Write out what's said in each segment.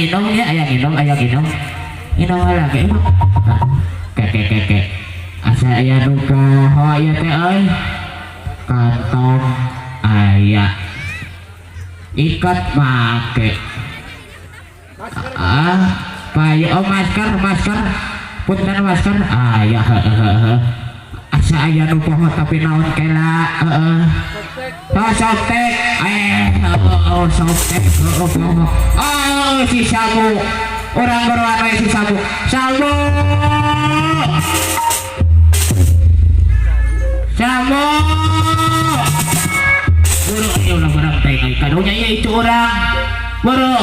nginum ya, aya nginum, aya nginum. Nginum heula ge. Ke ke ke ke. Asa aya nu poho ieu teh euy. Kantong aya. Ikat make. Ah, payu, oh, masker, masker. Punten, masker. Aya, heeh heeh. Asa aya nu poho tapi naon kela, heeh. Oh, Softex. Eh, oh, oh, Softex. Oh, oh, oh. Oh, si Sabu. Urang beruan we si Sabu. Sabu. Sabu. Buru ieu ulah barang teh kai kadonya ieu itu urang. Buru.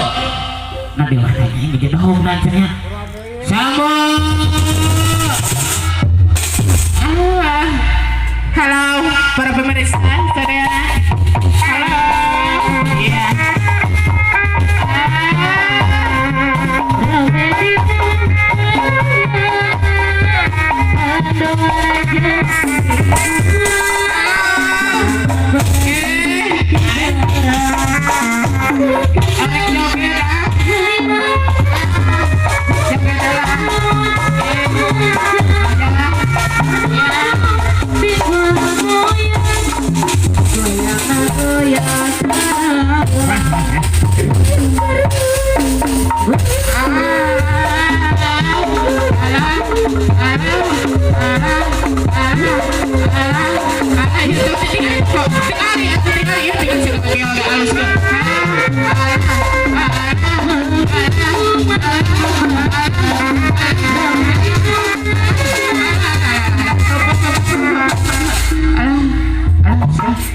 Nah, di mana ini jedong dan cenah. Sabu. Ah. Halo para pemirsa sadayana. Halo. Iya. Arek joget ah. Joget lah. Jangan.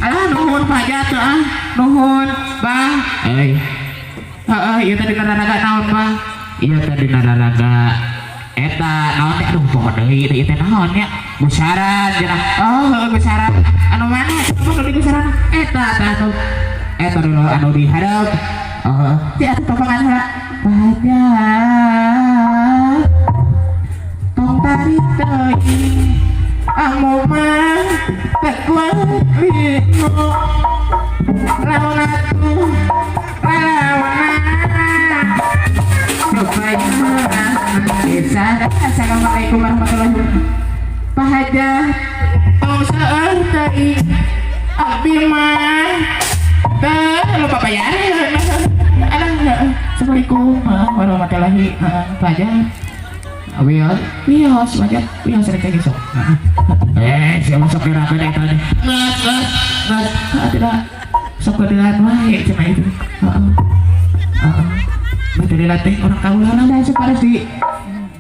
Alah, nuhun Pak Jatuh, ah, nuhun Bah. Eh, heeh, ieu tadi nararaga naon, Bah? Ieu tadi nararaga eta naon teh, aduh, poho deui ieu teh naon nya? Gusaran cenah. Oh, heueuh, gusaran. Anu mana? Coba nu di gusaran eta tah anu eta dulu anu di hareup. Oh, ti atuh topangan heula. Pajak tong tarik teuing. Amo mah teu kuat linu. Lamun atuh lalawana. Desa. Assalamualaikum warahmatullahi wabarakatuh. Pak Hajah, tong seueur teuing. Abdi mah teu lupa bayar. Alah, assalamualaikum warahmatullahi wabarakatuh. Pak Hajah. Wios, wios, Pak Hajah, wios rek ge sok. Eh, siapa sok kira-kira eta teh. Nges, nges, nges. Tidak. Sok kedelan wae cenah itu. Heeh. Heeh. Bade dilatih orang kaula lah da sok harus di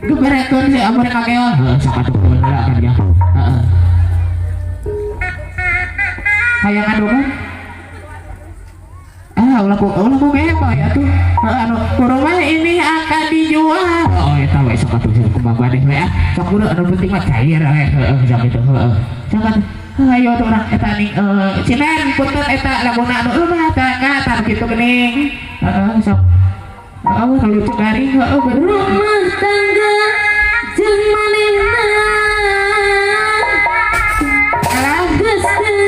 geberekeun si amure kakeon. Heeh, sok atuh heula kan ya. Heeh. Hayang adogan? Ah, ulah ku gepo ya tuh. Heeh, anu kurma ini akan dijual. Oh, eta we sok atuh kumaha bade we ah. Sok kudu anu penting mah cair we, heeh, sok kitu, heeh. Sok atuh. Ayo tuh urang eta nih, cinen punten eta laguna anu rumah tangga tar kitu geuning. Heeh, sok. Heeh, lucu garing, heeh, bener. Rumah tangga jeung manehna Alah, geus teu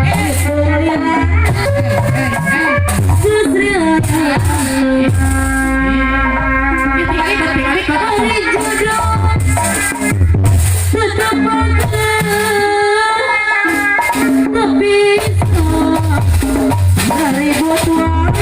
geus rela. Ieu tinggal ikut, tinggal ikut. Ari jodoh tetep tapi ribut wae.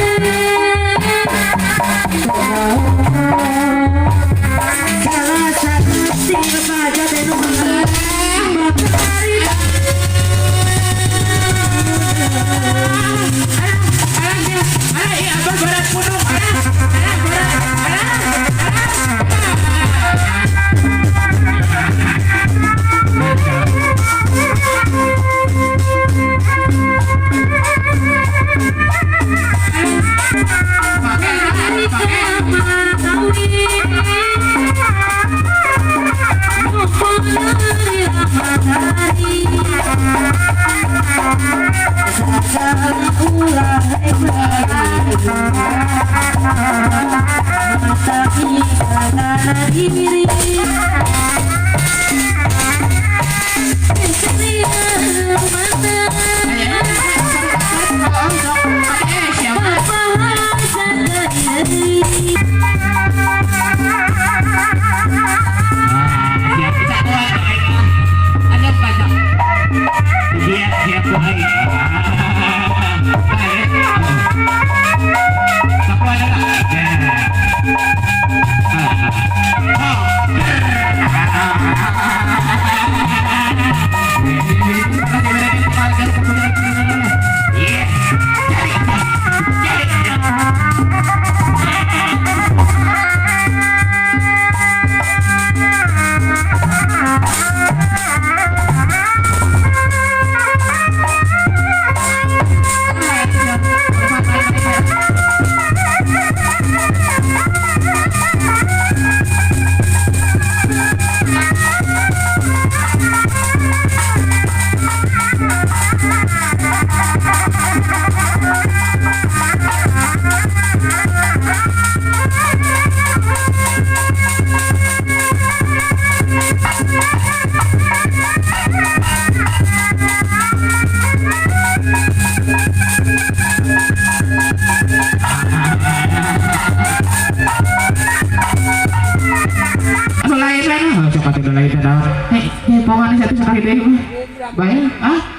Baik,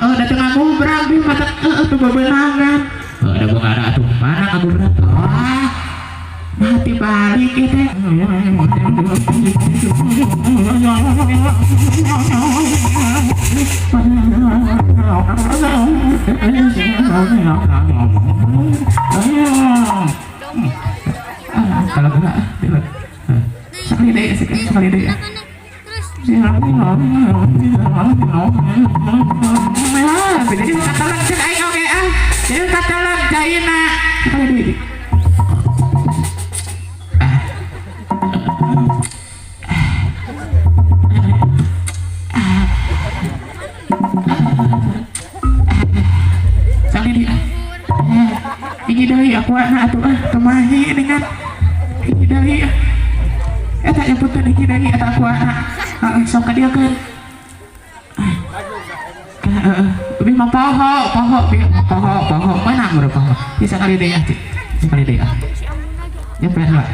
datang aku berang mata tuh bebenangan. Ada bunga tuh, mana aku berang? Wah, mati balik ya teh. Kalau enggak, sekali deh, sekali deh. Jadi katalang cek aing oke ah. Jadi katalang caina. Sekali deui. Sekali deui. Hiji deui aku anak atuh ah kemahi dengan hiji deui. Eta nyebutan hiji deui eta aku anak. Sok ka dieu kan. Lebih mah poho, poho, poho, poho. Mana meureun poho? Bisa kali deui ah. Bisa kali deui ah. Ya pengen lah.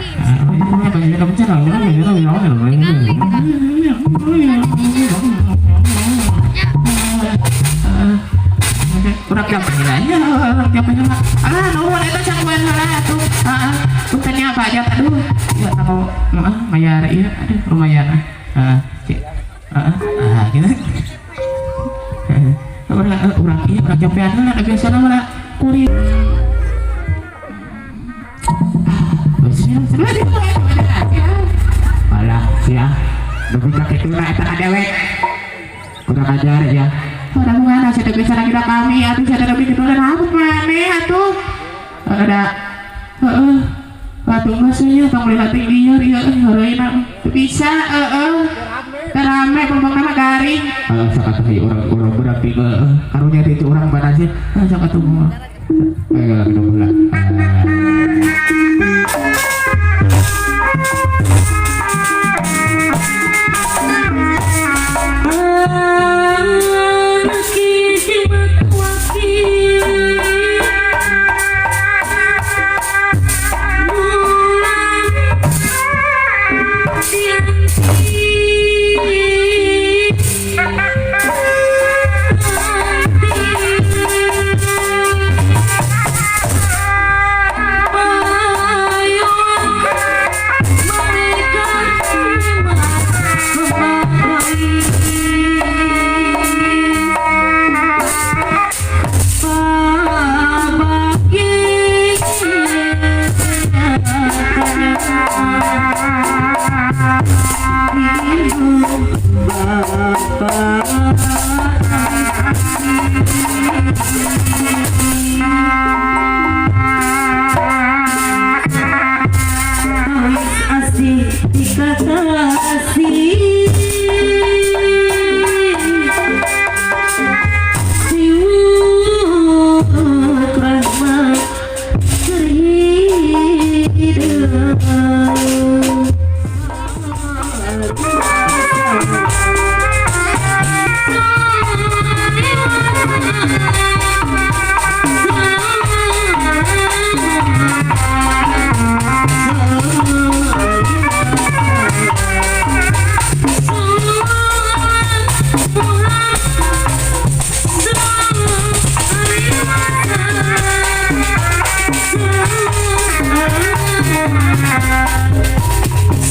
Urang tiap pengen urang tiap pengen. Alah nuhun eta cangguan heula atuh. Heeh. Punten nya Pak Ajat aduh. Ya aku heeh mayar ieu aduh lumayan ah. Heeh. Heeh. Ah gitu. Urang ieu urang jampean heula biasana mah kuring. Alah sia. Nepi ka kitu na eta ka dewek. Kurang ajar ya. Urang mana sia teh bisa lagi kami atuh sia teh nepi kitu na maneh atuh. Ada heeh. Atuh geus nya tong lihat lieur ieu heureuyna. Teu bisa heeh. Rame ngomong nama garing. Sok atuh ieu urang berarti karunya itu urang badan sih. Sok atuh mah. Ayo minum heula.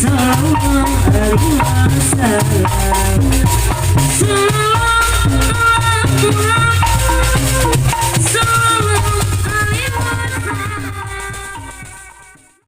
Sallallahu alaihi wasallam.